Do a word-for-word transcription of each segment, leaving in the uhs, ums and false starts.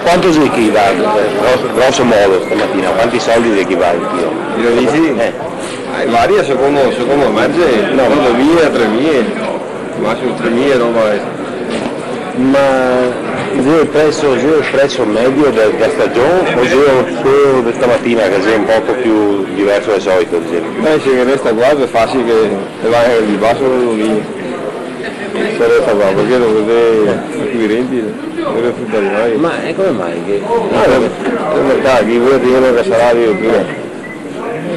Quanto xe che va, gro-, groso modo, stamatina, quanti soldi xe che va el chilo? Chilo dici? Eh. Eh, varia secondo, secondo el margine, no, do mila, tre mila, masimo tre mila, no, va. Ma xe el preso, xe el preso medio de, de stagion o xe solo de stamatina che xe un poco più diverso dal solito, disemo? Eh, se resta qua xe facile che va de baso, do mila. Sarà sta qua, parché no xe acquirenti, no xe fruta de mai. Ma, eh, come mai che... Ah, no, el mercato, chi vol dire che sarà lì, oppure...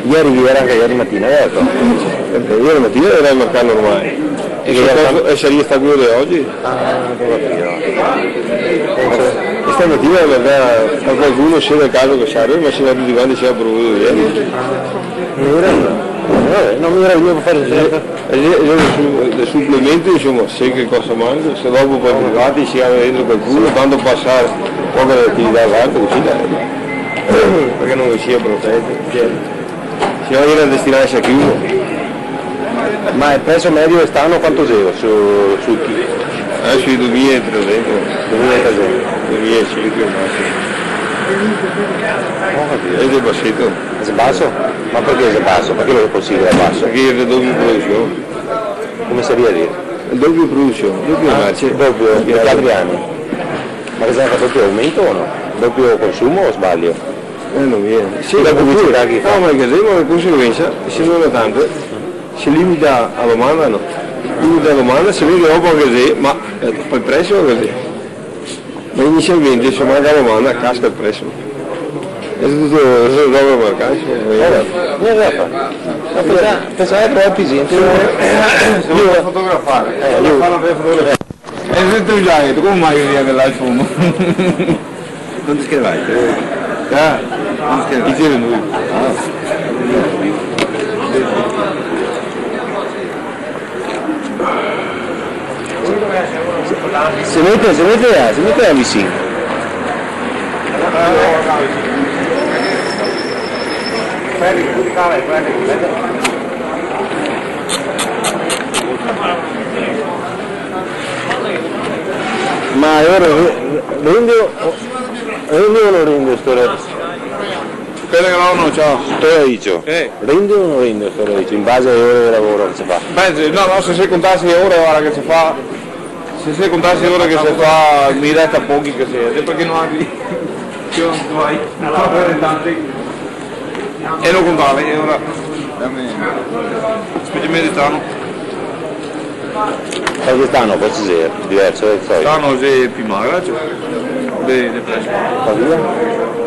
Ieri, ieri, anca ieri matina, certo. Eh, ieri matina iera el mercato normale. E se iera sta-, e saria sta quelo de ogi? Ah, no go capìo. E stamatina, in realtà, par qualcuno, se nel caso che serve, ma se no tuti quanti se ga provato ieri. No iera, eh, no mi iera vegnù par far... Eh, eh, eh, su-, el suplemento, insoma, se che cosa manca, se dopo par privati se ga dentro qualcuno, tanto pasar un poco de atività a parte, cusì, dai. Parché no i sia proteti, cioè, se no iera destinà a chiuso. Ma el preso medio de st'ano quanto xe su, su chi-? Eh, sui domila e tresento. Domila e tresento. Domila e cinque, masimo. Go capìo. E xe baseto. Xe baso? Ma parché xe baso? Parché lo considera baso? Parché xe doppia produsion. Come saria dire? Doppia produsion, doppia marcia. Ah, doppio, de altri ani. Ma che xe stà doppio aumento o no? Doppio consumo o sbaglio? Eh, no vien. Sì, dopo oppure, che... No, ma che xe, ma de conseguensa, se no xe tante, se limita a domanda, no? Limita a domanda, se vede dopo anca se, ma, eh, par el preso anca se. Ma inizialmente, se manca la domanda, casca el preso. Xe tuto, xe tuto roba par el caso, eh. Vabbè, no xe da far. Ma pensa, pensa che trovi gente. Se vuoi fotografare, eh, fotografare, fare una bella fotografia. E se tu già hai detto, come mai che viene là in fondo? Quanto scrivai? Eh? Quanto scrivai? Chi c'era lui? Ah. Se mete, se mete là, se mete là vicino. Ma ora re-, rende o, rende o no rende sto re-, Quel che no, no, ciò. Sto radicio. Eh. Rende o no rende sto radicio, in base ae ore de lavoro che se fa? Beh, no, no, se se contase e ore, varda, che se fa, se se contase e ore che se fa, mi resta pochi che se, parché no anca, ciò, no hai, no hai tanti. E no contava, e ora, specialmente stano. Parché st'ano forse xe diverso dal solito. St'ano xe pì magra, ciò, de, de preso. Par via?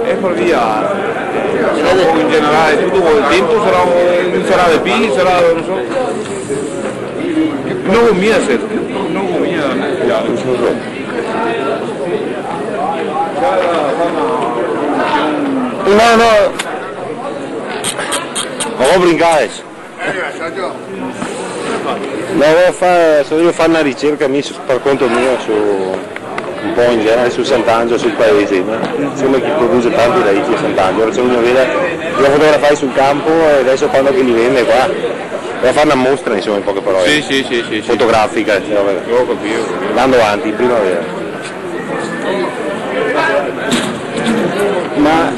E par via, eh, sarà un po' in generale, tuto el tempo sarà, sarà de pì, sarà, no so. No go mia, no go mia. No, no. Go brincà deso. No, voio far, so, voio far na ricerca mi su, par conto mio, su, un po' in generale su Sant'Angelo, sul paese, no? Insoma, che produce tanti radici a Sant'Angelo. Ora so vegnù a vedar, li go fotografai sul campo e deso quando che li vende qua, voio far na mostra, insoma, in poche parole. Sì, sì, sì, sì, sì. Fotografica, insoma. Go capìo. Andando avanti, in primavera. Ma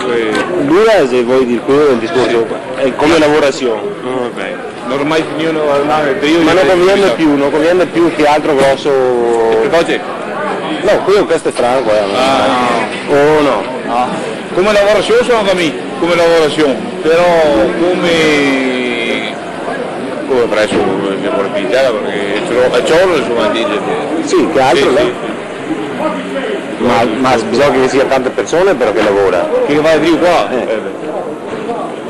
dura, se vol dir, quel discorso, eh, come lavorasion. No, va ben. No go mai finìo, no, no, no, ma no convien pì, no convien pì che altro groso. Che cosa? No, quel, questo xe franco, eh. Ah, no. O no? No. Come lavorasion so anca mi, come lavorasion, però come, come preso, eh, se vol pì, parché ciò, ciò, insoma, dixe. Sì, che altro, sì, no? Sì. Ma, ma bisogna che ci sia tante persone però che lavora. Che va drio qua? Eh. Eh, beh.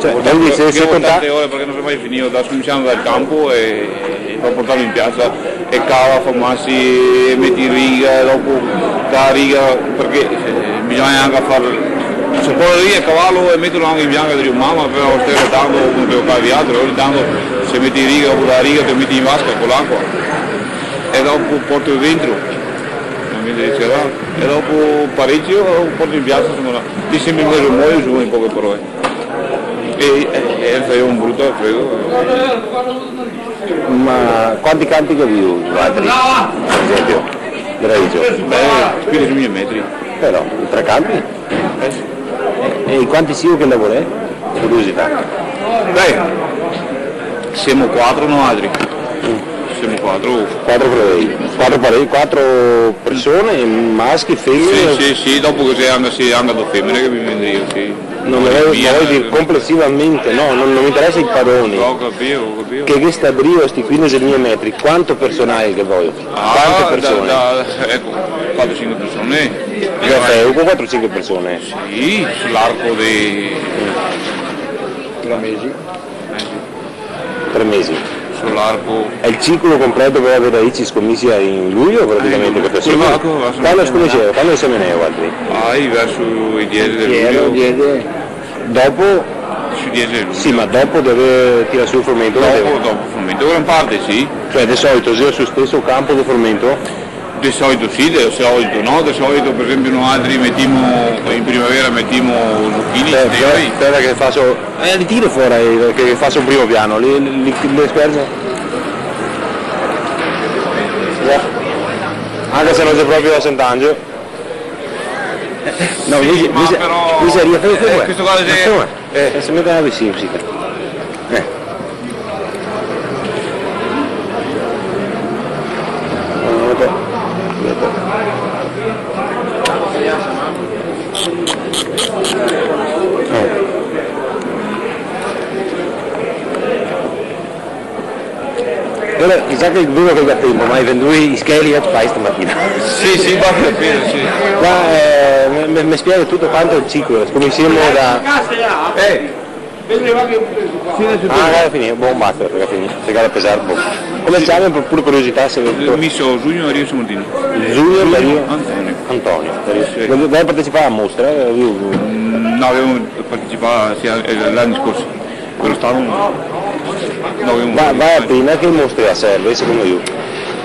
Cioè, quindi se, se conta tante ore parché no so mai finìo, da, scominsiando dal campo e, e par portarlo in piasa, e cava, fa masi, e meti in riga, e dopo da riga, parché, eh, bisogna anca far, se pol riga e cavarlo e meterlo anca in bianca drio mama, però star tanto, come che go qua vialtri, ogni tanto se meti in riga, dopo da riga te meti in vasca co l'acua, e dopo porti dentro, e dopo parechio, porti in piasa, insoma, ti sembri mezo moio, insoma, in poche parole. E, e, e fai un bruto fredo. Ma quanti campi che gavìo voialtri, par esempio, de radicio? Beh, pì de due mila metri. Però, tre campi? Eh, sì. E in quanti sio che lavorè? Curiosità. Beh, semo quatro noaltri. Mm. Semo quatro. Quatro parei, quatro parei, quatro persone, maschi, femene? Sì, sì, sì, dopo ghe xe anca, sì, anca do femene che me vendrìa, sì. No, ma voio, ma voio dir complesivamente, no, no, no me interesa i paroni. Go capìo, go capìo. Che, che sta drio sti quindexemila metri, quanto personale che voio? Ah, quante persone? Da, da, eco, quatro, sinque persone. Già feo, co quatro, sinque persone. Sì, su l'arco de tre mesi. Eh, sì. Tre mesi. Su l'arco. E el ciclo completo par aver i scominsia in luglio, praticamente, eh, questa quel stagione. Quando scominsia? Quando se menea, voaltri? Ah, verso i diese de luglio. Dopo? Su diese, sì, ma dopo de aver tirà su el formento, dopo, dopo el formento, gran parte, sì. Cioè, de solito, xe sul steso campo de formento? De solito sì, de solito no, de solito, par esenpio, noaltri metemo, in primavera metemo zucchini, spera che faso, eh, li tiro fora, eh, che faso un primo piano, li, li, li scherzo. Anca se no xe proprio a Sant'Angelo. No, sì, invese, ma invese, però, invese, eh, questo qua xe, eh, se mete là vicino, sì. Eh. Eh. Alora, sa che vedo che ga tempo, ma i vendui i schei li ga fai stamatina. Sì, sì, va ben, sì. Qua, eh, me, me, me spiega tuto quanto el ciclo, scominsiemo da... Eh! Ah, ga finìo, bon, basta, ga finìo, se ga da pesar, bon. Come se ciama, pur curiosità, se... Eh, mi so Zugno Dario Sammartino. Zugno Dario Antonio. Antonio, Dario. Sì. Ga, ga partecipà a mostra, eh, lu? Mm, no, gavemo partecipà, sì, eh, l'ani scorsi. Quelo st'ano no gavemo... Ma, ma vale la pena che mostre a serve, secondo mi?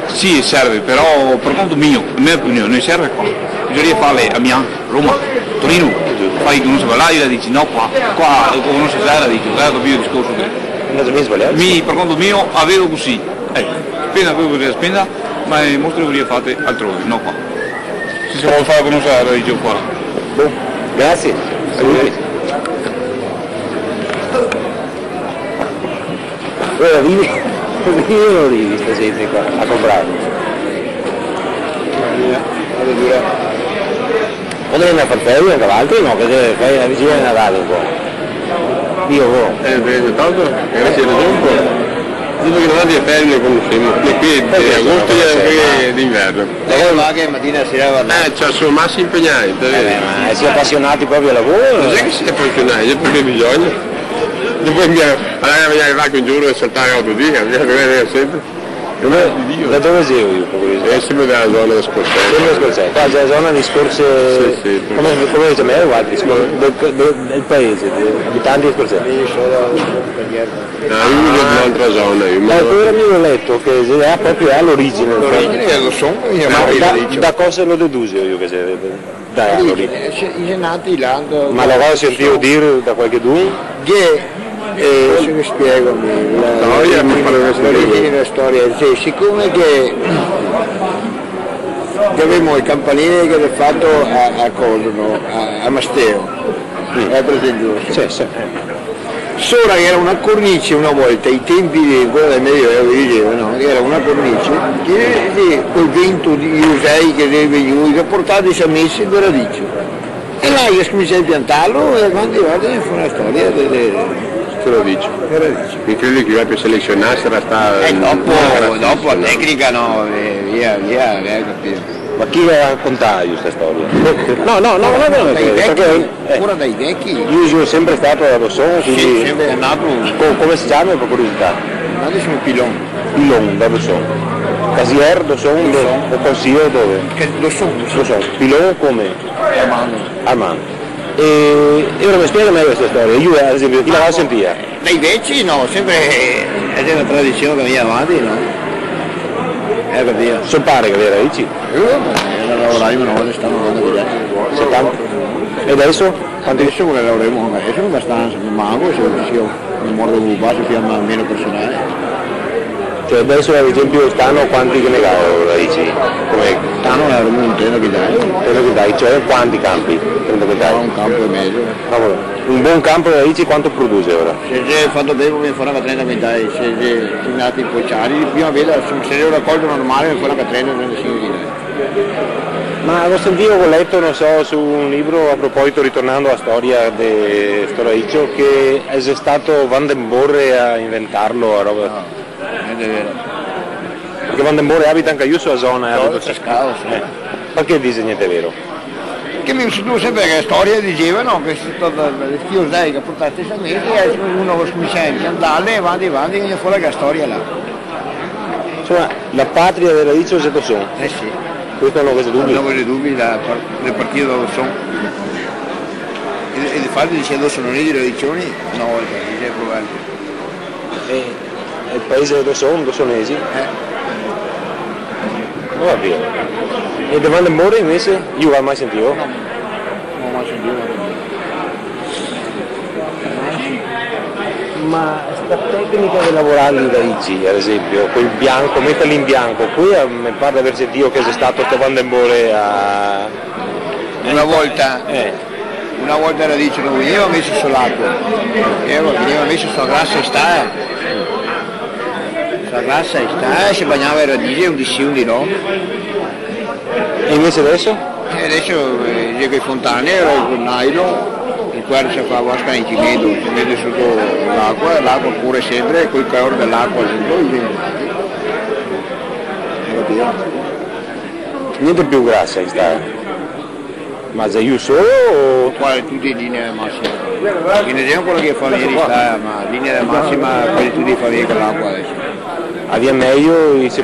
Sì, serve, però par conto mio, la me opinion, no serve qua. Bisognaria farle a Milan, Roma, Torino. Fai che no se va là, i ga dito no qua, qua, eh, no se sa, i ga dito, eh, capìo el discorso che... No te me sbaliar. Mi, par conto mio, la vedo cusì. Eco, spenda quelo che bisogna spendar, ma le mostre le voria fate altrove, no qua. Se se vol far conoser la radice qua. Bon, grasie. Saluti. Alora, vive, vive o no vive sta gente qua a comprar? Mamma mia, vado a dire. Podemo far feria anca valtri, no? Parché fai la vigilia de Nadal un po'. Io, boh. Eh, beh, tanto, grasie a Dio, un po'. Dopo che noaltri le ferie le conosemo, e qui de agosto e anca d'inverno. Magari va che matina, sera va là. Eh, ciò, so masi inpegnai, te vedo. Eh, ma si è apasionati proprio al lavoro. No xe che si è apasionai, xe parché bisogna. Dopo mi, alora mi va che un giorno e saltare oto dì, bisogna vedere sempre. Come, da dove sei? Eh, sempre dalla zona di Scorzè. Sempre Scorzè. Qua xe la zona de Scorzè. Sì, sì. Come, come se ciama? Guarda, Scorzè, del, del, del paese, dei abitanti de Scorzè. Sì, sono italiani. Ah, mi so de un'altra zona, mi. Ma alora mi go leto che xe proprio a l'origine. L'origine lo so, mi... Ma da, da cosa lo deduso mi che xe da l'origine? L'origine, xe, xe nati là, da... Ma lo go sentìo dir da qualchedun? Che, eh, se me spiego, mi, la, l'origine dela storia, sì, sicome che, che gavemo el campanile che gavemo fato a, a coso, no? A, a Masteo. Mm. Xe presente? Sì, sì. Sora ghe gera una cornice una volta, ai tempi de, quela del Medioevo, i diseva, no? Ghe gera una cornice che, che col vento i usei che xe vegnui, i ga portà i samesi de radice. E là i ga scominsià a piantarlo e quando i va, ghe xe na storia de, de, de radice. De radice. Mi credo che i gabia selesionà, sarà stà... Eh, dopo, dopo la tecnica, no, e via, via, eh, capìo? Ma chi ve la ga contada sta storia? No, no, no, no, no, dai veci, parché, eh, ancora dai veci. Mi so sempre stà da Rosson, quindi... Sì, sempre nato. Co-, come se ciama, par curiosità? Noaltri semo Pilon. Pilon, da Rosson. Casier, Rosson, do-, Rosson. O Consiglio, dove? Che, Rosson, Rosson. Rosson. Pilon come? Armando. Armando. E, e ora me spiega mejo sta storia. Mi, ad esenpio, chi la ga sentìa? Dai veci, no, sempre, eh, xe na tradision che vien avanti, no? Eh, par dir. So pare che gera, dici? Eh, no, eh, lavoravo una volta, stavo andando via. Setanta. E deso? Quanti? Deso che lavoremo anca deso abastansa, ma anca se, se mi mordo un po', se piaga meno personale. Cioè, adesso, ad esempio, st'ano quanti che ne ga radici? Come? St'ano ne gavaremo un trenta quintai. Trenta quintai, cioè quanti canpi? Trenta quintai. No, un canpo e mezo. Cavolo, un bon canpo de radici quanto produce ora? Se xe fato ben, vien fora anca trenta quintai, se xe, se xe ndati in polciari, de primavera, se, se xe racolto normale, vien fora anca trenta, trentasinque quintai. Ma go sentìo, go leto, no so, su un libro a proposito, ritornando a storia de sto radicio, che xe stato Van den Borre a inventarlo, a roba. No. Gnente vero. Parché Van den Borre abita anca lu su ła zona, eh, no, abita su Cascao, sì. Eh. Parché dixe gnente vero? Che mi sentivo senpre che ła storia dixeva, no, che xe stà da, da, da Schio Zai che ga portà sta mesa, e deso uno ga scominsià a piantarle, e vanti, vanti, che vien fora ła storia là. Insoma, ła patria de ła radice xe Dosson. Eh sì. Questo no ghe xe dubi. No ghe xe dubi, ła par-, ła partìa da Dosson. E, e difati dixe Dosson, no xe de Radicioni? No, dixe, probabile. E, e el paese de Dosson, dossonesi? Eh. No go capìo. E de Van den Borre invese? Lu lo ga mai sentìo? No, no go mai sentìo. Ma sta tecnica de lavorarli i radici, ad esempio, col bianco, meterli in bianco, qui, eh, me par de aver sentìo che xe stà sto Van den Borre a... Una volta. Eh. Una volta i radici no vegneva mesi su l'acua, eh, vegneva mesi su ła grasa istà. Su ła grasa istà, se bagnava i radici, un dì sì, un dì no. E invese deso? E deso, eh, xe che fontane, ora col nylon, e qua se fa vasca in cimento, se mete soto l'acua, e l'acua core senpre, e col calor de l'acua senpre, i vien. Capìo? Gnente più grasa istà. Ma xe lu solo o? Qua xe tuti in linea de masima. Ghe ne xe ancora che fa vegner istà, ma linea de masima, quasi tuti fa vegner co l'acua deso. Gavea mejo i se-,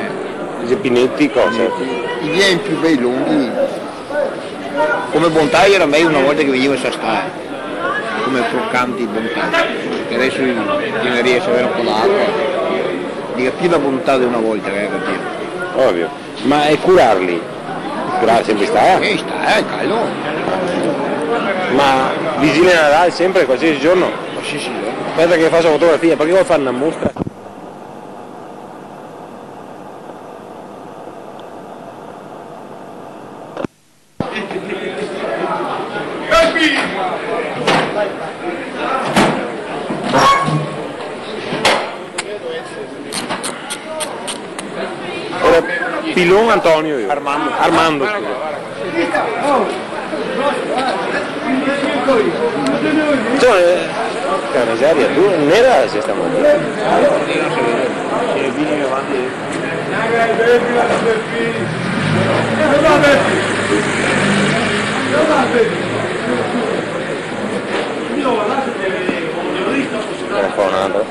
i sepineti, cosa? I vien più bei longhi. Come bontà gera mejo una volta che vegneva sta istà, come crocanti, bontà. Che deso i, i riese a aver un po' d'acua. Digo, più ła bontà de una volta, eh, capìo? Ovio. Ma e curarli? Curarli senpre istà? Eh, istà, eh, caldo. Ma vigilia Nadal senpre, qualsiasi giorno? Qualsiasi giorno. Speta che faso fotografia, parché vol far na mostra. Ora, Pilon Antonio, io. Armando. Armando, scusa. Insoma, eh, che miseria, tu, nera xe sta mattina. Ancora un altro.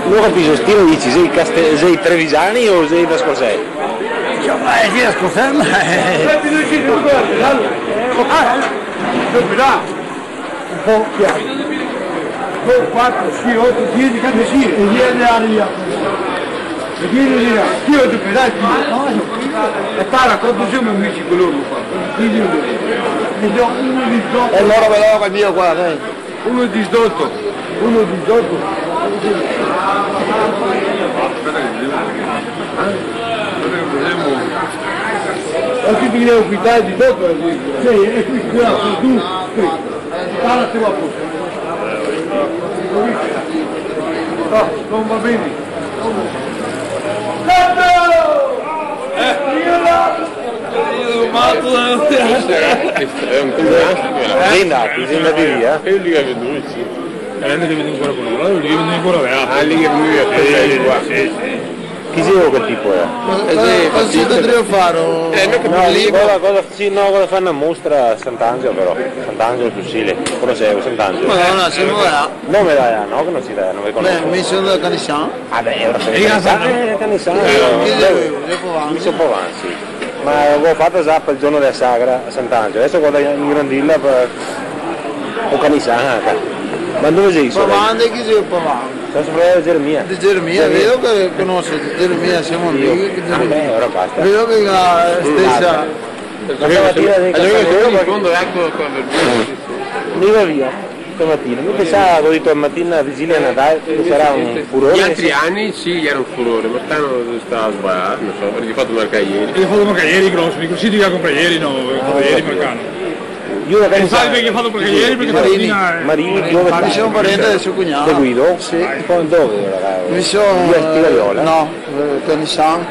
No capiso, sti radici, xe i caste-, xe i trevisani o xe i da Scorsese? Insoma, eh, sì, da Scorsese, ma, eh. Ah, eh. Un po' piano. Due, quatro, sei, otto, dieci, quando sì, e via de aria. E via de aria. Sì, otto pedali, sì. E para, quanto siamo amici con loro qua? Sì, sì, sì. E do uno di due. E loro ve lo dico qua, eh. Uno dixoto, uno dixoto. Aspetta che vedemo. Aspetta che vedemo. Ma chi ti deve quittare dixoto, eh? Sì, e qui, qui, tu, qui. Parla tu a posto. No, no va ben. Eh? Xe un mato, eh. Xe ndati, xe ndati via, eh? E lu che ga veduo, sì. Eh, no te vedi ancora buono, però devi venire ancora, eh. Ah, lì che lui è, sì, sì, sì. Chi xe quel tipo, eh? Ma, eh, sì, ma, ma sì, Patrizio. Te devi fare un... Eh, no, che no, lì, cosa, cosa, sì, no, cosa fa una mostra a Sant'Angelo, però. Sant'Angelo sul Sile. Conoscevo Sant'Angelo. Madonna, se no, eh. No, me dai, no, che no si dai, no me conosco. Beh, mi sono da Canisan. Ah, beh, ora sei... E Canisan, eh, Canisan, eh, eh, chi xe? Beh, mi son Povanzi. Mi son Povanzi. Ma go fato za pel giorno dela sagra a Sant'Angelo, deso go da ingrandirla par, o Canisan anca. Ma dove xe? Pavande, chi xe Pavande? Son so fradeo Geremia. De Geremia, Geremia. Vedo che conosco Geremia, semo amici, Geremia. Ah, beh, ora basta. Vedo che la stesa... Basta. Ma stamatine... Allora, in fondo l'acqua qua per... Mi va via. Stamatine, mi pensavo, go dito, matina, vigilia Nadal, che sarà un furore. Gli altri anni sì, era un furore, ma quest'anno sta sbagliando, non so, perché ho fatto marcare ieri. Io ho fatto marcare ieri, grosso, dico, sì, ti voglio comprare ieri, no, ho fatto ieri, marcando. Io da... E sai perché ho fatto marcare ieri? Perché Marini, stamattina, eh, Marini, dove sta? Mi sono un parente del suo cugnato. De Guido? Sì. Dove ora? Mi sono, via Spigariola? No, eh, Canisan.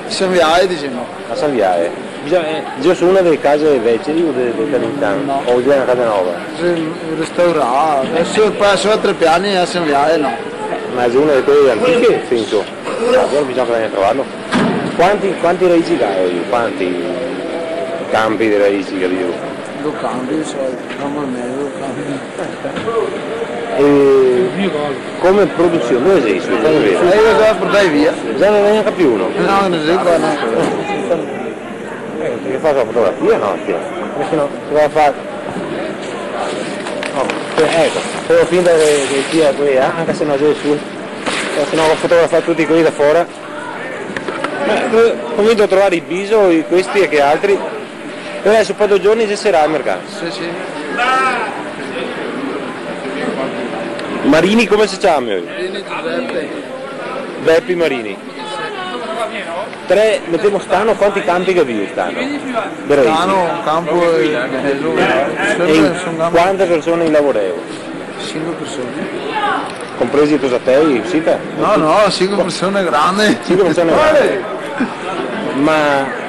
San Viale, diciamo. A San Viale. Bisogna, eh, io so una dele case vecie, digo, de, de Canisan. No. O xe na casa nova? Sì, restaurada. Deso qua so tre piani a San Viale, no. Ma xe una de quele antiche, penso. Alora bisogna che vagno a trovarlo. Quanti, quanti raici che ga, eh, quanti campi de raici che ga? Do campi, so, campo e mezo, do campi. E come produsion, dove xe? Fammi vedere. Eh, io so portare via. Già non è neanche più uno. No, no xe qua, no. Eh, che fa la fotografia? No, sì. Perché no? Cosa fa? Oh, cioè, eco, fago finta che, che sia quei, eh? Anca se no xe su. Eh, se no go fotografà tuti quei da fora. Ma, eh, go vinto a trovare i Biso, i, questi e che altri. E deso par do giorni se sarà el mercato. Sì, sì. Marini, come se ciama? Marini Giuseppe. Bepi Marini. Tre, metemo st'ano, quanti campi che ga st'ano? De raici. St'ano un campo e mezo. E in quante persone lavoreu? Sinque persone. Compresi i tosatei, cusita? No, no, sinque persone grande. Sinque persone grande. Ma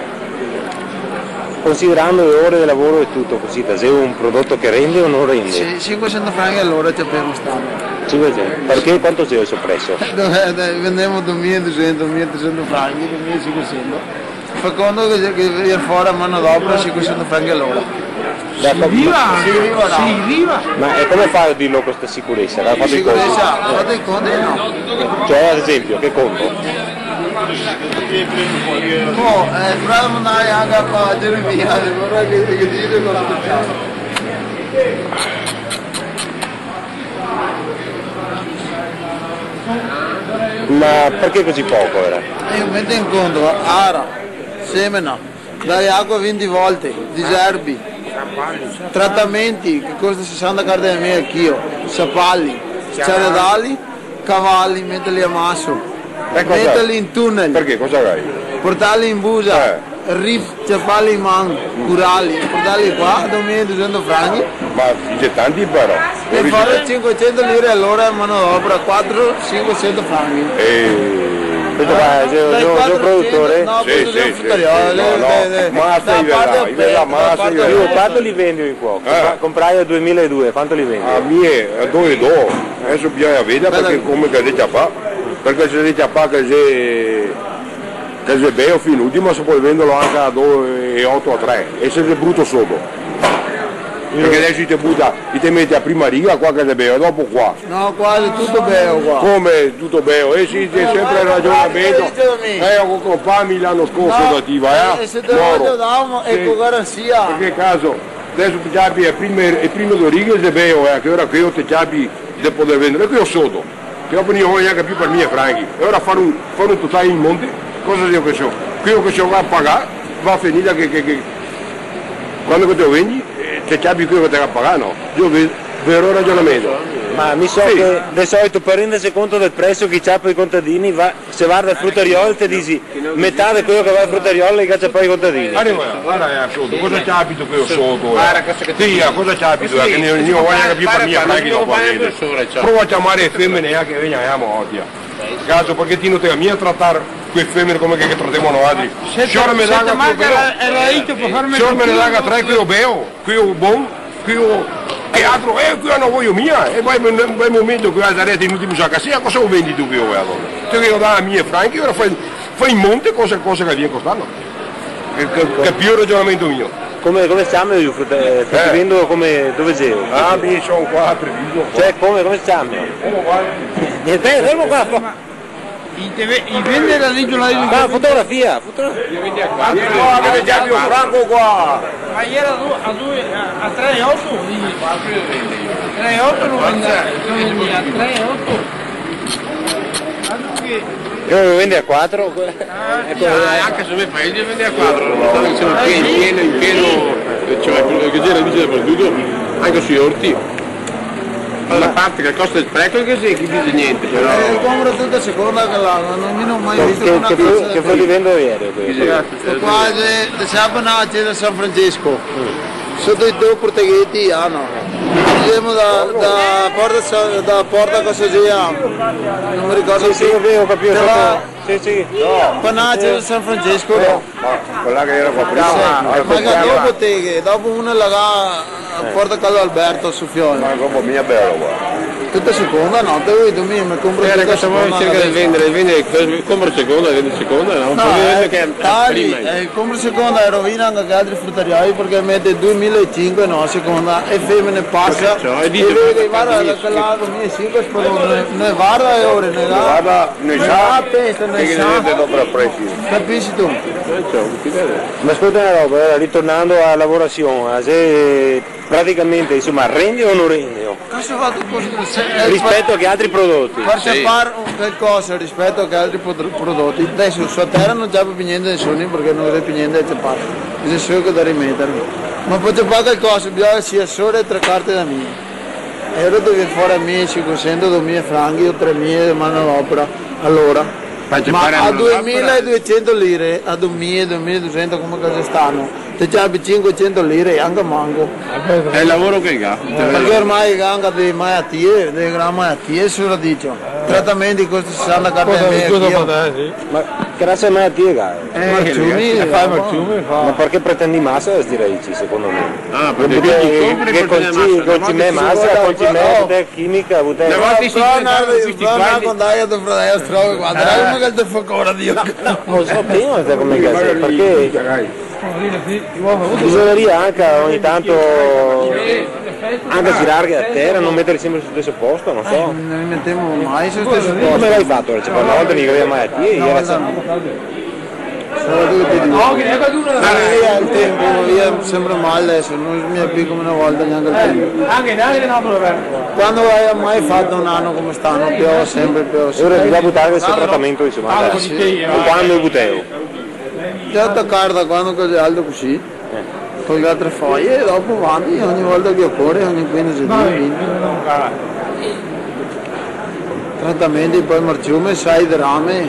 considerando le ore de lavoro e tuto, cusita, xe un prodoto che rende o no rende? Sì, sinquesento franchi a l'ora ciapemo st'ano. Sinquesento. Parché quanto xe el so preso? Eh, dove, dove, vendemo domila e dusento, mila e tresento franchi, domila e sinquesento. Fa conto che, che vien fora manodopera sinquesento franchi a l'ora. D'accordo. Se riva, se riva, no? Se riva. Ma e come fa a dirlo co sta sicuresa? L'ha fato i conti? Sicuresa, eh, fato i conti, no. Cioè, ad esempio, che conto? Oh, eh, però non hai anche a fare, Geremia, però che, che dice cosa facciamo? Ma parché cusì poco ora? Eh, mete in conto, ara, semena, dare acqua venti volte, diserbi, tratamenti che costa sesanta carte de mia al chio, sapali, ciaradali, cavali, meterli a maso, meterli in tunnel, parché? Cosa gai? Portarli in busa. Eh. Rif, ciaparli in man, curarli, portarli qua, domila e dusento franchi. Ma dixe tanti però. E fare sinquesento lire a l'ora, manodopera, quatro, sinquesento franchi. Eh. Questo qua xe, xe, xe un produtore? No, sì, questo xe un frutariolo, no, no. Ma se i vede là, i vede là, ma se i vede là. Io quanto li vendi qua? Eh. Compraio duemila e due, quanto li vendi? A mi xe do e do. Deso bisogna vedare parché come che se ciapa. Parché se se ciapa che se che xe beo fin l'ultimo, se pol venderlo anca a do e oto, a tre, e se xe bruto sodo. Parché deso i te buta, i te mete a prima riga qua che xe beo, e dopo qua. No, qua xe tuto beo qua. Come tuto beo? Eh sì, xe sempre el rajonamento. No, qua xe tuto beo. Eh, go compà mi l'ano scorso da ti, va, eh? Eh, se te lo davo, eco, garansia. Parché caso, deso te ciapi e prime, e prime do righe xe beo, eh, che ora queo te ciapi de poder vendere, queo sodo. Che dopo no i vojo gnanca più par mia franchi. E ora fare un, fare un totale in monte, cosa xe che so? Queo che so qua a pagà, va a finire che, che, che quando che te lo vendi, eh, te ciapi queo che te ga pagà, no? Io ve-, vero rajonamento. Ma mi so che de solito par renderse conto del preso che i ciapa i contadini, va, se varda el frutariolo e te disi, metà de queo che va al frutariolo i ga ciapà i contadini. Varda, varda, eh, sodo, cosa ciapi ti queo sodo, eh? Varda, cosa che... Sì, eh, cosa ciapi ti, eh, che no i vojo gnanca più par mia franchi dopo a vendere. Prova a ciamare le femene, eh, che vegna, eh, mo, otia. Caso, parché ti no te ga mia tratar quee femene come che, che tratemo noaltri. Sior, me daga queo beo. Sior, me ne daga tre, queo beo, queo bon, queo E altro, eh, queo no vojo mia, e poi, poi un momento che la sarete inutile, sa che sia, cosa lo vendi tu queo, alora? Te devo dar mie franchi, alora fai, fai in monte cosa, cosa che vien costando. Che, che, che più ragionamento mio. Come, come se ciama el frute-, eh, fruttivendolo, come, dove xelo? Ah, mi son qua, Treviso, qua. Cioè, come, come se ciama? Niente, fermo qua, qua. I te ve-, i vende la regionale di... Ah, fotografia, fotografia. Io qua, che già più franco qua. Ma iera a du-, a du-, a, a tre e oto, digo. Tre e oto no vende, no vende, a tre e oto. Ma tu che... Io lo vendo a quatro. Ah, sì, ah, anche se me paese vende a quatro. Insomma, in pieno, in pieno, eh, cioè, quello che c'era, dice dappertutto, anche sui orti. Fa parte che costa el spreco, che sì, chi dixe gnente, però. Eh, compro tuta seconda che là, no, no, mi no go mai visto che, una che fru-, casa che frutti vendo ieri, questo? Sì, sì. Sto qua xe, te sa, na cesa San Francesco. Mm. Soto i do portegheti, ah, no. Dixemo da, da porta Sa-, da porta cosa sia, no me ricordo più. Sì, sì, ho capito, però soto, sì, sì. Qua na cesa San Francesco, no? Ma quela che iera qua prima, sì, ma che dopo te, che dopo una la ga, eh, porta casa Alberto, so fio. Ma proprio mia belo qua. Tuta seconda, no? Te vedo, mi, me compro tuta seconda, cerca de vendere, vendere, compro seconda, vendo seconda, no? No, eh, che dai, prima, eh, compro seconda e rovina anca che altri frutariai, parché mete duemila e cinque, no, seconda, e femene pasa, e vede, varda, quela duemila e cinque, no, no varda e ora, no varda. Ne sa, ne sa. Che ghe ne dite dopo a presi? Capisi tu? Eh, ciò, che te... Ma scolta na roba, eh, ritornando a lavorasion, eh, se praticamente, insoma, rende o no rende? Cosa fato cusì? Se, eh, rispeto a che altri prodoti? Par, sì, par qualcosa rispeto a che altri pro-, prodoti. Deso, su a tera no ciapo pì gnente nesuni, parché no xe pì gnente da ciapar. Xe solo che da rimeter. Ma par ciapar qualcosa, bisogna che sia solo tre carte da mia. E ora te vien fora mile e cinquesento, domila franchi o tremila de manodopera. Alora, ma a domila e duesento lire, a domila, domila e dusento, come che xe st'ano, te ciapi cinquesento lire, anca manco. Xe el lavoro che ga. Parché ormai ga anca dee malatie, dee gran malatie, se lo digo. Tratamenti costa sesanta carte e mea. Ma che raza de malatie che ga? Eh, marciumi, che fa el marciume, fa. Ma parché pretendi masa da sti raici, secondo me? Ah, parché che, che, che colci-, colcime masa, colcime, butè chimica, butè. Na volta sì, però na, sì, però na condaia de fradeo strogo qua, dai, ma che te fa ancora, Dio. No, no so, prima, come che xe, parché bisognaria anca ogni tanto anca girarghe a tera, no meterli sempre sul steso posto, no so. Eh, no li metemo mai sul steso posto. Come l'hai fato? Cioè, na volta no ghe gera mai a ti, no, iera no. Solo che te digo. Ah, via el tempo, via sempre mal deso, no xe mia pì come na volta gnanca el tempo. Quando gavevo mai fato un ano come st'ano, piove sempre, piove sempre. E ora bisogna butarghe sul tratamento, insoma, dai. Sì. Quando el buteo? Già da carta, quando che xe alto cusì. Eh. Tolgo altre foie e dopo vanti, ogni volta che ocore, ogni quindese dì, vinti. Tratamenti, po' marciume, sai, de rame.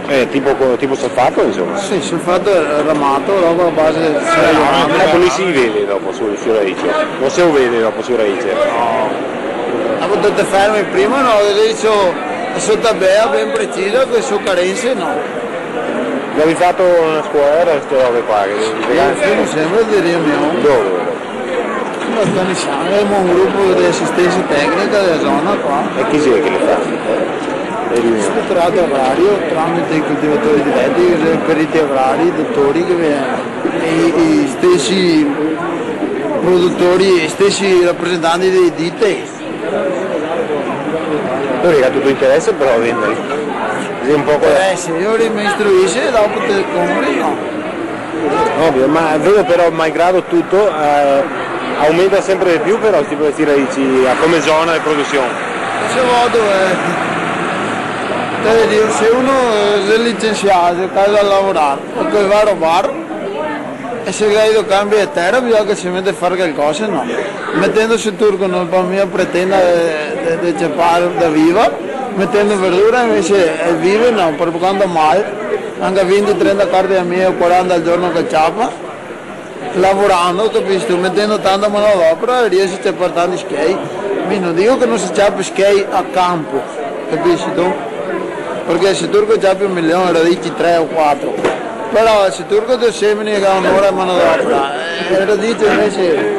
Eh, tipo co-, tipo solfato, insoma. Sì, solfato, eh, ramato, dopo a base de sai, de rame. Eh, come se vede dopo su, su raice? No se vede dopo su raice? No. Dopo te te fermi prima, no? Che digo, so tabea ben precisa, che so carense, no. Gavevi fato na scuola, ste robe qua, che... Sì, femo sempre, diria mi. Dove? Qua a Stanisano, gavemo un grupo de asistensa tecnica dela zona qua. E chi xe che le fa? Ispetorato agrario, tramite i coltivatori direti, i periti agrari, i dotori che ve-, i, i stesi produtori, i stesi rapresentanti dee dite. Però ga tuto interese però a vendere. Sì, un poco. Eh, sì, io li me istruise e dopo te compri, no? Ovio, ma vedo però, malgrado tuto, eh, aumenta sempre de più però sti, sti raici, a come zona de produsion. Se vodo, eh, te digo, se uno, eh, xe licensià, xe casa a lavorar, o che va a robar, e se ga ido cambio de tera, bisogna che se mete a far calcosa, no? Metendo su turco no pol mia pretender de, de, de ciapar da viva, metendo verdura invese, eh, vive, no, par quanto mal, anca vinti, trenta carte da mia, quaranta al giorno che ciapa, lavorando, capisi? Metendo tanta manodopera, riese a ciapar tanti schei. Mi no digo che no se ciapa schei a campo, capisi? Parché se turco ciapi un milion, radici tre o quatro. Però se turco te semini che ga un'ora de manodopera, eh, radici invese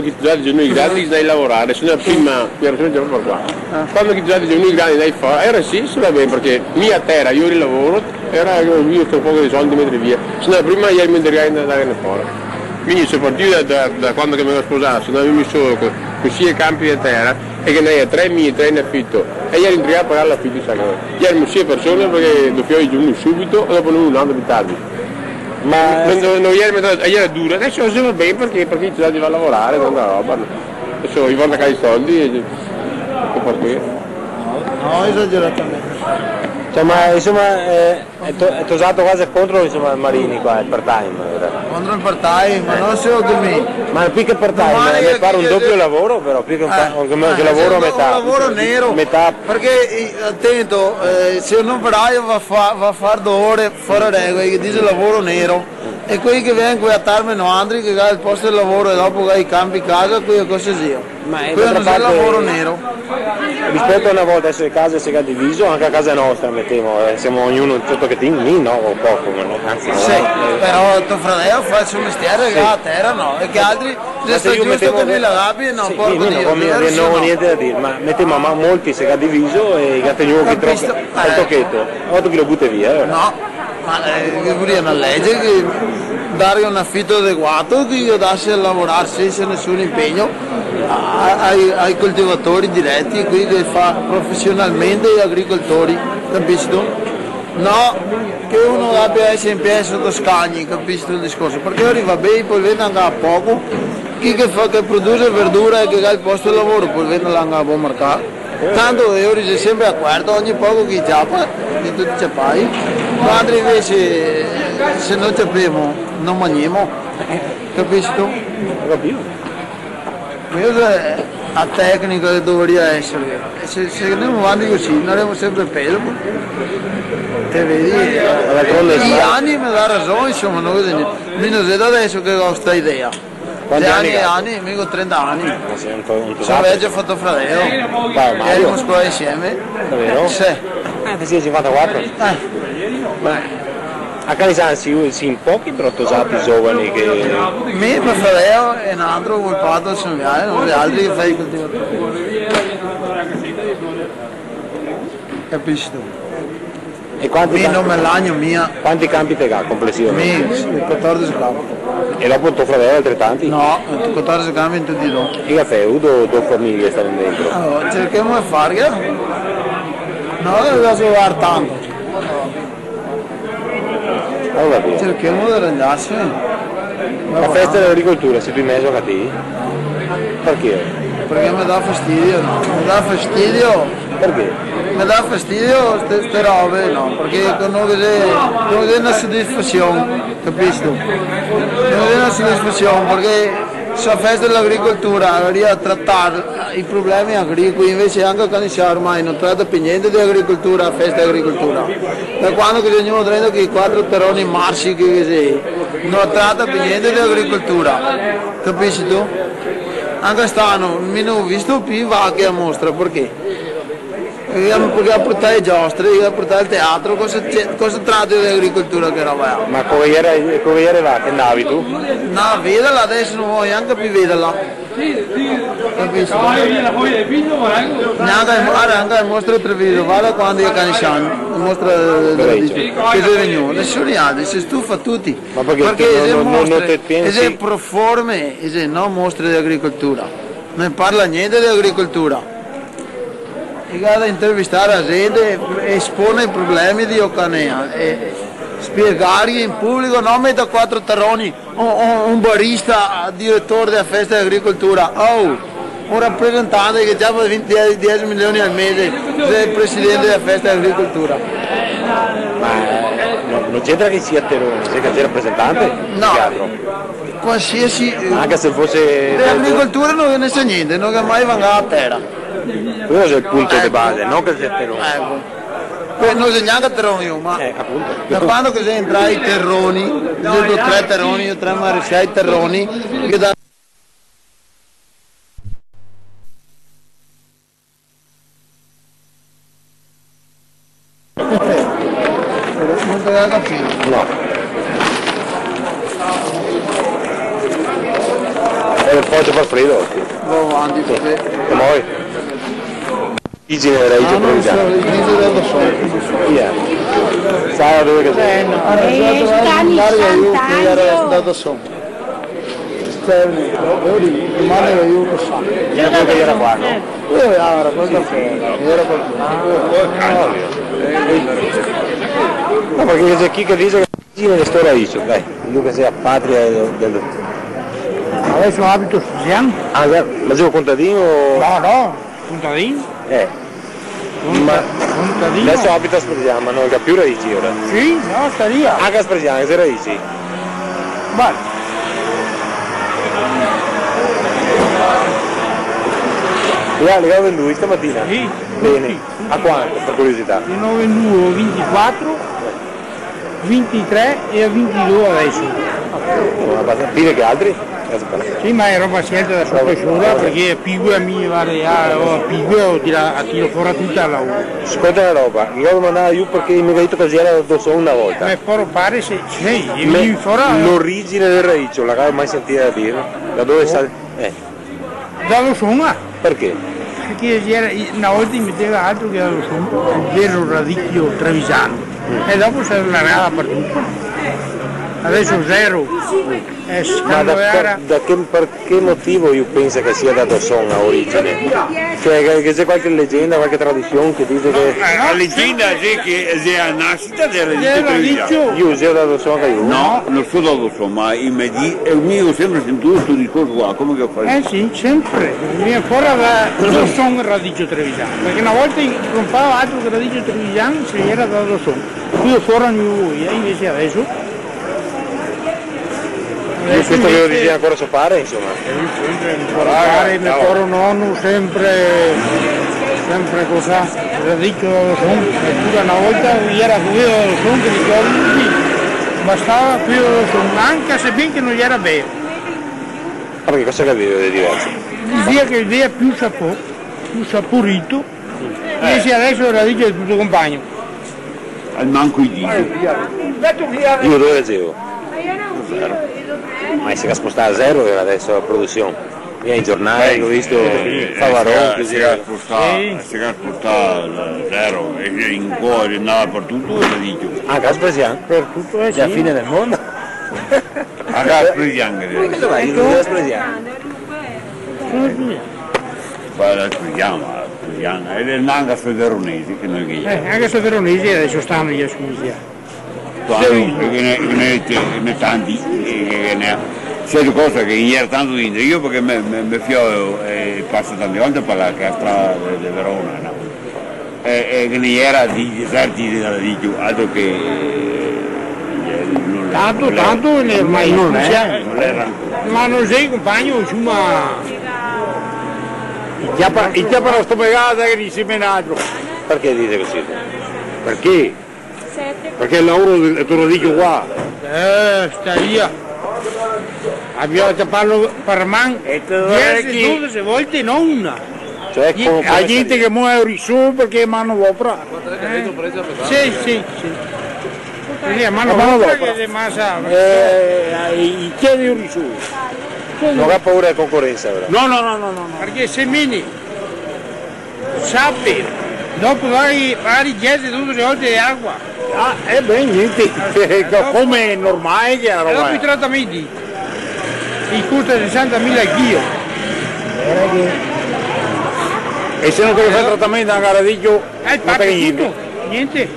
quando che i tosati xe vegnui grandi, i xe ndai a lavorare, se no prima, mi iero sempre qua. Ah. Quando che i tosati xe vegnui grandi, i xe ndai fora, iera sì, se va ben, parché mi a tera, ieri lavoro, iera, mi go un poco de soldi da meter via, se no prima ieri ndai a lavorare fora. Quindi so partìo da, da, da quando che me go sposà, so ndà mi solo co, co sie canpi de tera, e ghe n'avea tre mie, tre in afito, e i iera in tre a pagar l'afito, sa, che iera sie persone, parché do fioi, uno subito, e dopo uno un ano pì tardi. Ma no, no, no iera, iera dura, deso se va ben parché, parché i tosati va a lavorare, tanta roba, no? Deso i va a cavare i soldi, e, e parché? No, no, esageratamente. Cioè, ma insoma, eh, E to-, e tosato qua xe contro, insoma, Marini qua, el part-time, ora. Contro el part-time, ma no, secondo me. Ma pì che part-time, domani me pare un dopio lavoro, però, pì che un pa-, eh, che lavoro a metà, un lavoro nero, metà. Parché, eh, atento, eh, se un operaio va a fa-, va a far do ore fora regola, che dixe lavoro nero, e quei che vien qua a tarme noantri, che ga el posto de lavoro e dopo ga i canpi casa, quei cosa sia? Ma queo no xe lavoro nero. Rispeto a na volta, deso le case se ga diviso, anca a casa nostra, metemo, eh, semo ognuno un tochetin, mi no, go poco, ma no, anzi, no. Sì, però to fradeo fa el so mestiere, sì, ga la tera, no? E che altri, ma se sta giusto che lui la gabia, no, sì, porco Dio, no go niente da dir, ma metemo, ma molti se ga diviso e ga tegnuo chi tropo, capisto? Eh. Al tocheto, oto chi lo bute via, eh. No. Ma, eh, che voria na lege che dare un afito adeguato, che i dase a lavorare sensa nesun inpegno a, ai, ai coltivatori direti, quei che fa profesionalmente i agricoltori, capisto? No che uno gabia da esere in pie soto scagni, capisto el discorso? Parché ora va ben, pol vendar anca poco, chi che fa, che produse verdura e che ga el posto de lavoro, pol venderla anca a bon mercato. Tanto lori xe sempre a cuerto, ogni poco che i ciapa, che tuti ciapai. Noantri invese, se no ciapemo, no magnemo. Capisto? Go capìo. Questa xe la tecnica che dovaria esare. E se, se ndemo avanti cusì, ndaremo sempre pezo. Te vedi? Ma d'altronde i ani me dà rason, insoma, no vedo gnente. Mi no xe da deso che go sta idea. Quanti ani che te ga? Ani, ani, mi go trenta ani. Ma te si un to-, un tosato? So vecio, fa to fradeo. Bravo, Mario. Ieri semo scuola insieme. Davero? Sì. Eh, te si sinquantaquatro? Eh. Ma a Canisan si, si in pochi, però, tosati zovani che... Mi, me fradeo e n'antro, Volpato, semo viai, no xe altri che fa i coltivatori. Capisto? E quanti... Mi ca-, no me lagno mia. Quanti canpi te ga complesivamente? Mi, sì, quatordese canpi. E dopo to fradeo altretanti? No, quatordese canpi in tuti e do. E che te ga vuo do, do fameje stare dentro? Alora, serchemo de farghe. No, che deso lavorare tanto. Go capìo. Serchemo de rangiarse. La festa de l'agricoltura, te si in mezo a ti? Parché? Parché me dà fastidio, no? Me dà fastidio. Parché? Me dà fastidio ste, ste robe, no? Parché no ghe xe, no ghe xe na sodisfasion, capisto? No ghe xe na sodisfasion, parché sta festa de l'agricoltura, dovaria tratar I problemi agricoli, invese, anca a Canissià ormai no trata pì gnente de agricoltura, a festa de agricoltura. Da quando che xe vegnù drento quei quatro teroni marsi che, che xe, no trata pì gnente de agricoltura, capisitu? Anca st'ano mi no go visto pì vache a mostra, parché? E ga, parché ga portà e giostre, ga portà el teatro, cosa xe, cosa trata de agricoltura che roba xe? Ma co che iera, co che iera là, che ndavi ti? No, vedela, deso no vojo gnanca pì vedela. Capisitu? Gnanca, varda, anca a mostra de Treviso, varda quanti che ne sa, a mostra de, de, de, che xe vegnù, nesuni altri, se stufa tuti. Ma parché? Parché no, xe no, no mostre, te pensi? Xe proforme, xe no mostre de agricoltura. No parla gnente de agricoltura. I ga da intervistar a gente, espone i problemi de Ocanea, e spiegarghe in publico, no meta quatro teroni, un, un, un barista, diretor dea festa de agricoltura, oh, un rapresentante che ciapa venti, diese milioni al mese, xe el presidente dea festa de agricoltura. Ma, eh, no, no c'entra che sia teroni, se che sia rapresentante? No. Teatro. Qualsiasi, eh, anca se fose de agricoltura no ghe ne sa gnente, no ghe ga mai vangà a tera. Questo xe el punto de base, no che sia teroni. Eco. Poi no xe gnanca teroni, ma... Eh, apunto. Da quando che xe entrà i teroni, xe do tre teroni, tre maresciai teroni, che da... No te ga capìo. No. E po' te fa fredo. Va avanti, sì. E poi? Origine dela raice provinciale. Ah, no, so, i dixe da do son. Chi xe? Sa dove che xe? Eh, no. Eh, sta in Sant'Angelo. Da do son. Cioè, io digo, domani lo digo cosa. Io credo che iera qua, no? Eh, iera qua, iera qua. No, parché ghe xe chi che dixe che l'origine de sto raicio, dai, digo che sia patria del, del... Adeso abito a Spresian. Ah, già, ma xe un contadin? No, no, contadin. Eh. Ma contadino. Adeso abita a Spresian, ma no ga più raici ora. Sì, no, sta via. Anca a Spresian, che raici? Vale. Là, li ga vendui stamatina? Sì. Bene. Tuti. A quanto, par curiosità? Ne go vendù vintiquatro, vintitré e a vintidó adeso. Insoma, abastasa. Pì de che altri? Sì, ma xe roba scelta da soto e sora, parché pigola mi, varda, ah, oh, pigola, tira, tiro fora tuta la... Scolta na roba, mi go domandà mi parché me ga dito che gera da do son na volta. Me poro pare, sì, sì, me, mi fora l'origine del raicio, la gavevo mai sentìa dir? Da dove sa? Eh. Da do son, ah. Parché? Parché gera, na volta i meteva altro che da do son, el vero radicio trevisano. Mm. E dopo se ga largà dapartuto. Adeso zero. Eh, ma da, da che, par che motivo lu pensa che sia da do son a origine? Cioè, che, che ghe xe qualche legenda, qualche tradision che dixe che... No, eh, la legenda xe che xe a nasita del radicio trevisano. Lu xe da do son anca lu? No, no so da do son, ma i me di-, e mi go sempre sentìo sto discorso qua, come che fa? Eh sì, sempre. Mi fora da do son radicio trevisano, parché na volta i conprava altro che radicio trevisano, se gera da do son. Queo fora no i voea, invese adeso E questo che lo dixeva ancora so pare, insoma. Eh, sempre, me pare, me pare nono, sempre, sempre cosa, radicio da do son, e pure na volta gera queo da do son, che ricordo mi, bastava queo da do son, anca se ben che no gera vero. Ma parché cosa che gaveva de diverso? Dixeva che gaveva più sapo-, più saporito, invese adeso el radicio xe tuto conpagno. Almanco i dixe. Lu dove legevo? Zero. Ma se ga spostà a Zero adeso la produsion. Mi ai giornai, eh, go visto, eh, Favaron, eh, cusì. Se ga spostà, sì, se ga spostà a Zero, e in cuore andava par tuto, el radicio. Anca a Spresian? Par tuto, eh, sì. Xe la fine del mondo. Anca a Spresian, che... Dove xe? Dove xe Spresian? Qua la Spresian, la Spresian, e anca sto veronese che no xe che... Eh, anca sto veronese adeso st'ano i ga scusià. Qua, sì, che ghe n'è, che ghe n'è, che ghe n'è tanti, che, che ghe n'è. Sèto cosa che ghe n'era tanto dentro, mi parché me, me, me fio, eh, pasa tante volte par là, che la strada de, de Verona, no? E, e ghe ne iera dei deserti de là, digo, altro che, eh, no l'è, tanto, no l'è, tanto, no l'è, ormai no l'è, no l'è ancora. Ma no xe conpagno, insoma. I ciapa, i ciapa na stomegada che dixe menadro. Parché dixe cusì? Parché? Parché el lavoro de, de tornadicio qua. Eh, sta via. Bisogna ciaparlo par man. E te diese, dodexe volte, no una. Cioè, co-, a gente che mo xe ori su parché manodopera. Eh, sì, sì, sì. Parché manodopera che xe masa. Eh, i, i chiedi ori su. No ga paura de concorensa, però. No, no, no, no, no, no. Parché semeni, sape, dopo vai, magari diese, dodexe volte de acua. Ah, eh, ben, gnente. Come normale che la roba xe. E dopo i tratamenti. I costa sesantamila al chilo. E se no te fa el tratamento, anca la digo, eh, no te fa gnente. Gnente.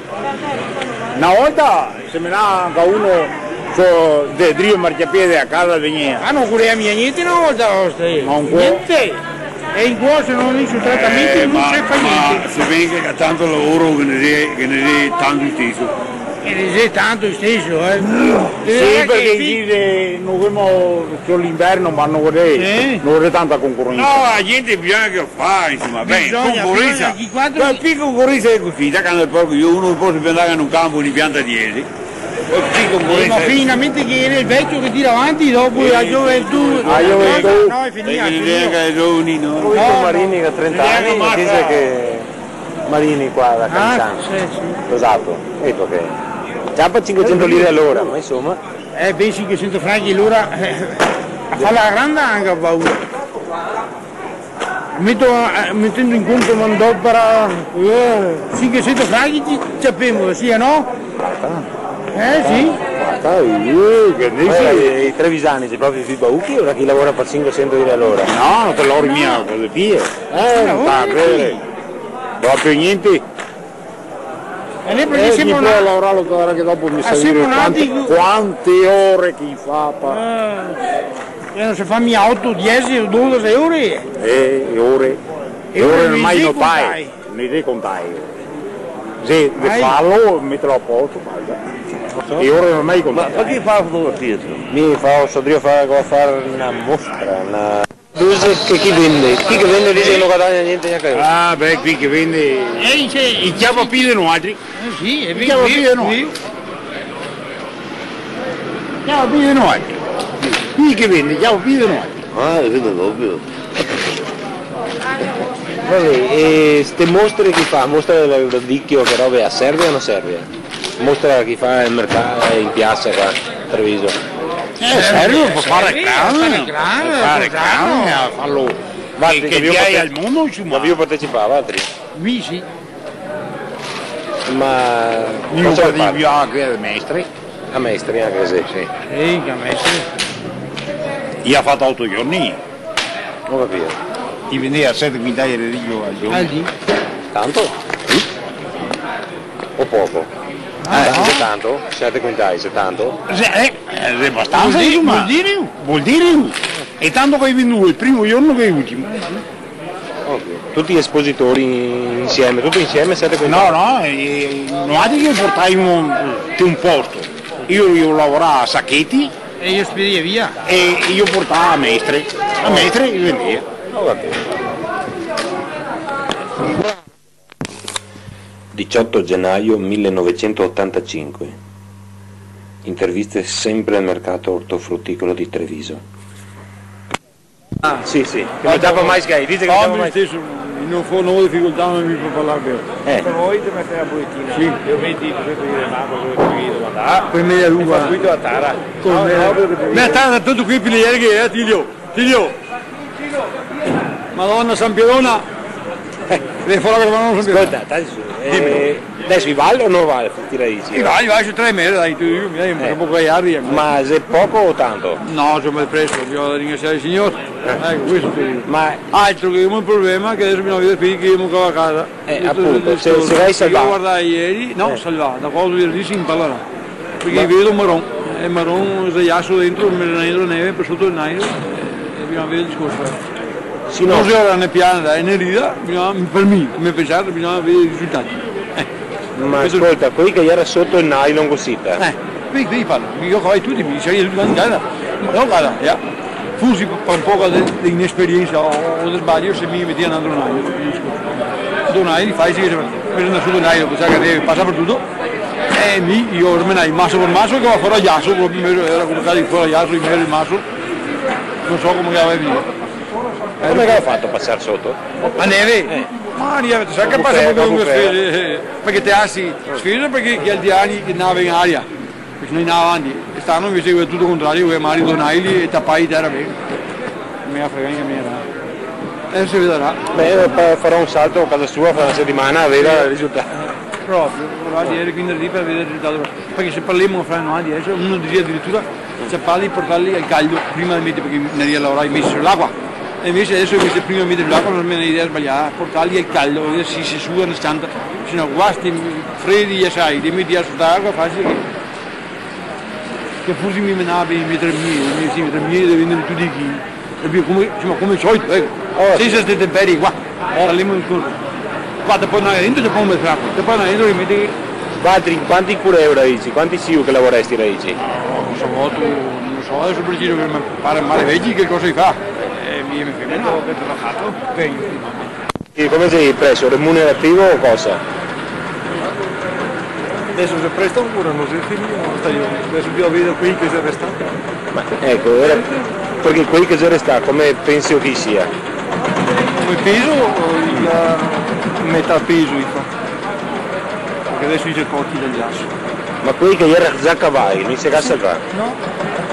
Na volta se menava anca uno so de drio marciapie de a casa, vegnea. Ah, no ocorea mia gnente na volta, oste. Ma un po'. Gnente. E in qua se no i se tratamenti, eh, no se fa gnente. Ma se vede che tanto lavoro che ne xe, che ne xe tanto isteso. Che ne xe tanto isteso, eh. Sì, parché in no gavemo, so l'inverno, ma no vorei, eh? No vorei tanta concorensa. No, la gente bisogna che fa, insoma, ben, bisogna, concorensa. Bisogna che quando... Ma che concorensa xe cusì, da quando el porco, io uno poso piantare in un campo, ne pianta diese. Che concorensa xe? Eh, ma finalmente che gera el vecio che tira avanti, dopo la gioventù. La gioventù. No, xe finìa, xe finìa. Anca i giovani, no? Go visto Marini che ga trenta ani, ma dixe che Marini qua da Canizzano. Ah, sì, sì. Esato, eco che. Ciapa sinquesento lire a l'ora, ma insoma. Eh, ben, sinquesento franchi l'ora, eh, a fa la granda anca, paura. Meto, eh, metendo in conto manodopera, eh, sinquesento franchi ci ciapemo, sì o no? Varda. Eh, sì. Varda, eh, che dixe? Eh, i trevisani xe proprio i pì bauchi, ora che i lavora par sinquesento lire a l'ora. No, no te lavori mia, cose pie. Eh, no, no, va ben. Proprio gnente. E noi parché semo nati, a lavorarlo, varda che dopo mi sa dire quante, quante ore che i fa, pa- Eh, e no se fa mia oto, diese o dodexe ore? Eh, e ore. E ore no i xe mai notae, no i xe contae. Xe de farlo, meterlo a posto, basta. E ore no i xe mai contae. Ma parché fa fotografie, insoma? Mi fa, so drio far, go da far na mostra, na Dixe che chi vende, chi che vende dixe che no guadagna gnente gnanca lu. Ah, beh, chi che vende, eh, i ciapa pì de noaltri. Eh, sì, i ciapa pì de noaltri. Ciapa pì de noaltri. Chi che vende, ciapa pì de noaltri. Ah, vende dopio. Va ben, e ste mostre che fa? Mostra del, del dicchio, che robe, a Serbia o no Serbia? Mostra che i fa el mercato in piasa qua, Treviso. Eh, serve, serve, par far reclame, par far reclame, a farlo, che, che viaja al mondo, insoma. Ma voialtri partecipar, voialtri? Mi sì. Ma mi cosa fate? Viaja anca a Mestre. A Mestre, anca se, sì. Sì, anca a Mestre. I ga fato oto giorni. Go capìo. I vendea sete quintai de dicchio al giorno. Al dì. Tanto? Sì. O poco? Ah, no? Xe tanto? Sete quintai, xe tanto? Xe, eh, eh, xe abastansa, insoma. Vol dir, vol dir. Vol dir. E tanto che i ga vendùo el primo giorno che l'ultimo. Ovio. Tuti i espositori insieme, tuti insieme, sete quintai? No, no, eh, noaltri che portavimo te un posto. I, i lavorava a Sacheti. E i spedea via. E i portava a Mestre, a Mestre i vendea. Go capìo. Diciotto gennaio millenovecentottantacinque. Interviste sempre al mercato ortofrutticolo di Treviso. Ah, sì, sì. Che no ciapa mai schei, dixe che no ciapa mai. Steso, no fo, no go dificoltà, ma mi pol parlar ben. Eh. Però te meti la buletina. Sì. Io vedi, te vedi, ma cosa che ti domanda? Ah, poi me la ruba. Subito la tara. Come? No, no, perché... Me la tara, tanto quei pilieri che xe, Tilio. Tilio. Madona San Pierona. Eh. Vien fora che la Madona San Pierona. Scolta, dai, su, eh, Dime. Deso i val o no val, ti la disi? I val, i val, xe tre mesi, dai, ti digo, mi, dai, un poco aiari, eh. Ma xe poco o tanto? No, xe presto, bisogna ringrasiar el Signor. Eh. Eco, questo te digo. Ma altro che un problema che deso bisogna vedar fin che ghemo cavà casa. Eh, apunto, se, se vai salvà. Io guardai ieri, no, eh, salvà, da quando venerdì se parlarà. Parché vedo maron, e maron xe iaso dentro, me, dentro neve, par soto el neve, e bisogna vedar el discorso, eh. Sì, no. No xe ora né piana, né rida, bisogna, par mi, come pensar, bisogna vedar i risultati. Eh. Ma questo, scolta, quei che iera soto el nylon cusì, eh. Eh, quei, quei parlo, mi, io qua tuti, mi dixe, tuti quanti, guarda, no, guarda, ja. Scusi par un poco de, de inesperiensa o, o de sbalio, se mi metea un altro nailo, disco. Do naili, fai, sì, se, me son nasciuto nailo, sa che deve, pasa par tuto. E mi, mi me menai maso par maso, che va fora el giaso, come era quel che era fora el giaso, in mezo al maso. No so come che gaveva via. Come che ga fato a pasar soto? A neve? Eh. Maria, te sa che pasa par un sfere, eh, parché te asi sfere, parché che altri ani che nava in aria. Parché se no i nava avanti. Quest'ano invese xe tuto el contrario, che magari do naili e tapai tera ben. No me ga frega gnanca a mi, no. Deso se vedarà. Beh, fa-, farò un salto a casa sua fra una setimana a vedar el risultato. Proprio, vorò dire, quindi lì par vedar el risultato. Parché se parlemo fra noi deso, uno dixe adiritura, se parla de portarli al caldo prima de meter, parché bisognaria laorar i mesi su l'acqua. E invese deso, invese prima de meter su l'acqua, no xe na idea sbaliada, portarli al caldo, vedar se se suda na s-cianta, se no qua sti fredi, sa, i te meti a sot'acqua, facile che, che forse mi menava ben i me tre mila, i me sì, tre mila, de vendar tuti i chili. E via, come, insoma, come al solito, eco. Oh, sì. Sensa ste intemperie qua. Eh. Parlemo de cose. Qua te pol ndar dentro, te pol ndar fora, te pol ndar dentro e meter. Valtri, quanti cureu radici? Quanti siu che lavoresti radici? No so, no so, deso preciso che me pare male veci che cosa i fa. Eh, mi, me femena, che te l'ha fato? Beh, io. E come xe el preso? Remunerativo o cosa? Deso xe presto ancora, no xe finìo la stagion. Deso bisogna vedar quei che xe restà. Ma, eco, ora, parché quei che xe restà, come pensi che i sia? Come peso, i ga metà peso, i fa. Parché deso i xe coti del giaso. Ma quei che i era za cavai, no i se ga salvà? No,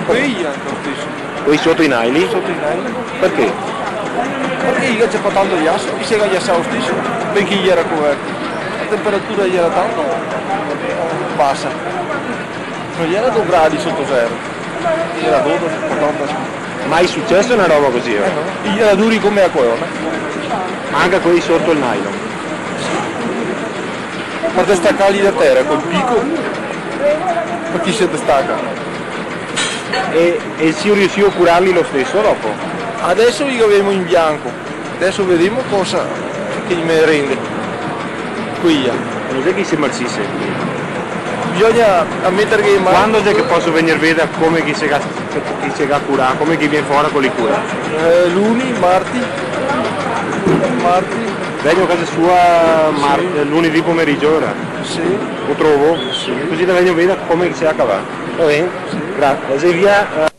quei i ga lo steso. Quei soto i naili? Soto i naili. Parché? Parché i ga ciapà tanto giaso, i se ga giasà lo steso, benché i era coverti. La temperatura i era tanto basa. No i era do gradi soto zero. I era dodese, quatordese. Mai suceso na roba cusì, eh? Eh, no. I era duri come a coeona. Ma anca quei soto el nylon? Par destacarli da tera col pico, parché i se destaca. E, e si riusì a curarli lo steso dopo? Deso i gavemo in bianco, deso vedemo cosa che i me rende. Quei. No xe che i se marcise? Bisogna meterghe in man. Quando xe che poso vegnir a vedar come che i se ga, che i se ga curà, come che i vien fora co le cure? Eh, luni, marti. Marti. Vegno a casa sua mar-, sì, eh, lunedì pomerigio, ora? Sì. Lo trovo? Sì. Cusì lo vegno a vedar come che i se ga cavà. Va ben? Sì. Grazie. Xe via, eh.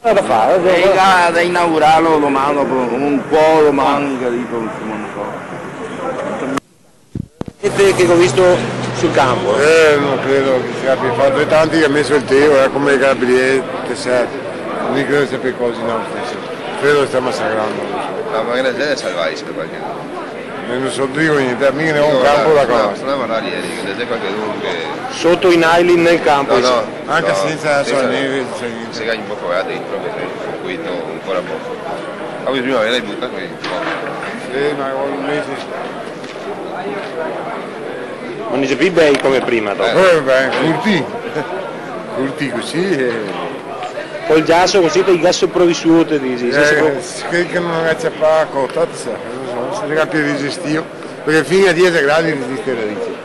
Cosa da far? E i ga da inaugurarlo doman, dopo, un po' doman, capito? Insoma, no so. Vedete che go visto sul campo? Eh, no credo che sia più fato. E tanti che ha messo il teo, eh, come Gabriele, te sa, mi credo sia più cose, no, stesso. Credo che sta massacrando. No, ma che ne se salva, qualche... Eh, no so, digo gnente, mi che ne go un campo da qua. No, no, no, ieri, che ne se qualche che... Soto i nylon nel campo, no, no, anche senza, senza neve, senza gnente. Se ga un poco là dentro, che xe un pochino ancora poco. Ma bisogna aver buttà qui. Eh, ma un mese. No i xe pì bei come prima, dopo. Eh, beh, curti. Curti cusì, eh. Col giaso cusì te i ga sopravisuo, te disi, sì, eh, sì, che, che no ga ciapà cota, te sa, no so, se ga pì resistìo, parché fin a diese gradi resiste la radice.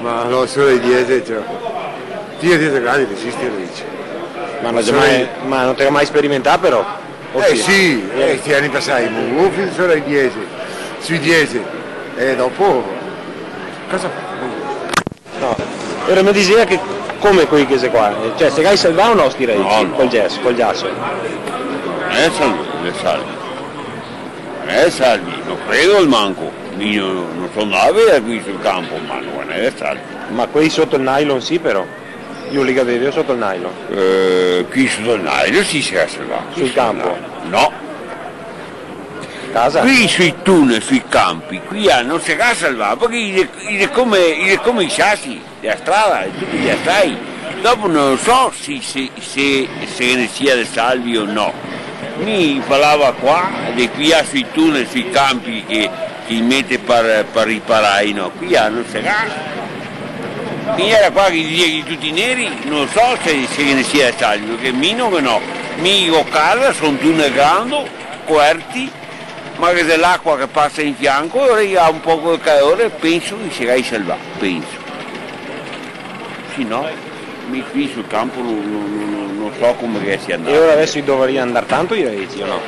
Ma no, sora i diese, cioè, fin a diese gradi resiste la radice. Ma no te ga mai, ma no te ga mai sperimentà, però? O sì? Eh, sì, eh, sti ani pasai, mo, fin sora i diese, sui diese, e dopo, cosa fa? No. Ora me diseva che come quei che xe qua, eh, cioè, se ga salvà o no sti radici? No, no. Col giaso, col giaso. No xe salvi, no xe salvi. No xe salvi, no credo almanco. Mi no, no so ndà a vedar qui sul campo, ma no xe salvi. Ma quei soto el nylon sì, però. Lu li gaveva soto el nylon? Eh, qui soto el nylon sì, se ga salvà. Sul campo? No. Casa? Qui sui tunel, sui campi, qui, ah, no se ga salvà, parché i xe, i xe come, i xe come i sasi de la strada, e tuti i giasai. Dopo no so se, se, se, se ghe ne sia de salvi o no. Mi falava qua, de qui a sui tunel, sui campi che, che i mete par, par riparar, no? Qui a no se ga. Mi iera qua che i dixea che tuti neri, no so se, se ghe ne sia de salvi, parché mi no, no. Mi go casa, son tunel grando, coerti, ma ghe xe l'acqua che pasa in fianco, e ora i ga un poco de calore, penso che i se ga salvà, penso. Se no, mi qui sul campo no, no, no, no, no So come che sia andà. E ora deso i dovaria andar tanto, i radici, o no?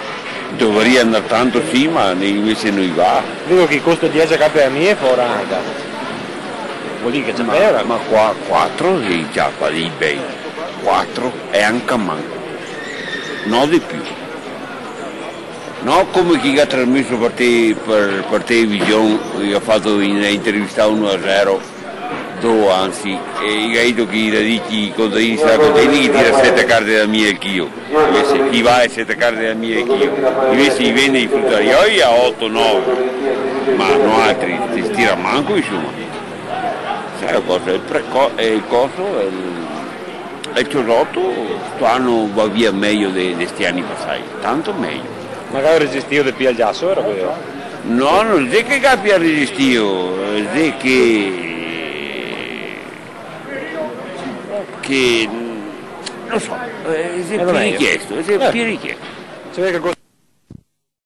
Dovaria andar tanto, sì, ma ne-, invese no i va. Vedo che i costa diese capie a mie fora anca. Vol dir che xe... Ma, vera, ma qua quatro i ciapa dei bei. Quatro e anca manco. No de più. No come chi ga trasmeso par te-, par, par television, che ga fato in-, intervistà uno a zero. Do, anzi, e i ga dito che i radici, i contadini se ga contenti che tira sete carte da mia el chio. Invese chi va a sete carte da mia el chio. Invese i vende i frutarioi a oto, nove. Ma noaltri se tira manco, insoma. Sa cosa, el preco-, el coso, el, el ciosoto, sto ano va via mejo de, de sti ani pasai. Tanto mejo. Ma che ga resistìo de pì el giaso, vero queo? No, no xe che gabia resistìo, xe che, che, no so, eh, xe pì richiesto, xe pì richiesto. Se vede che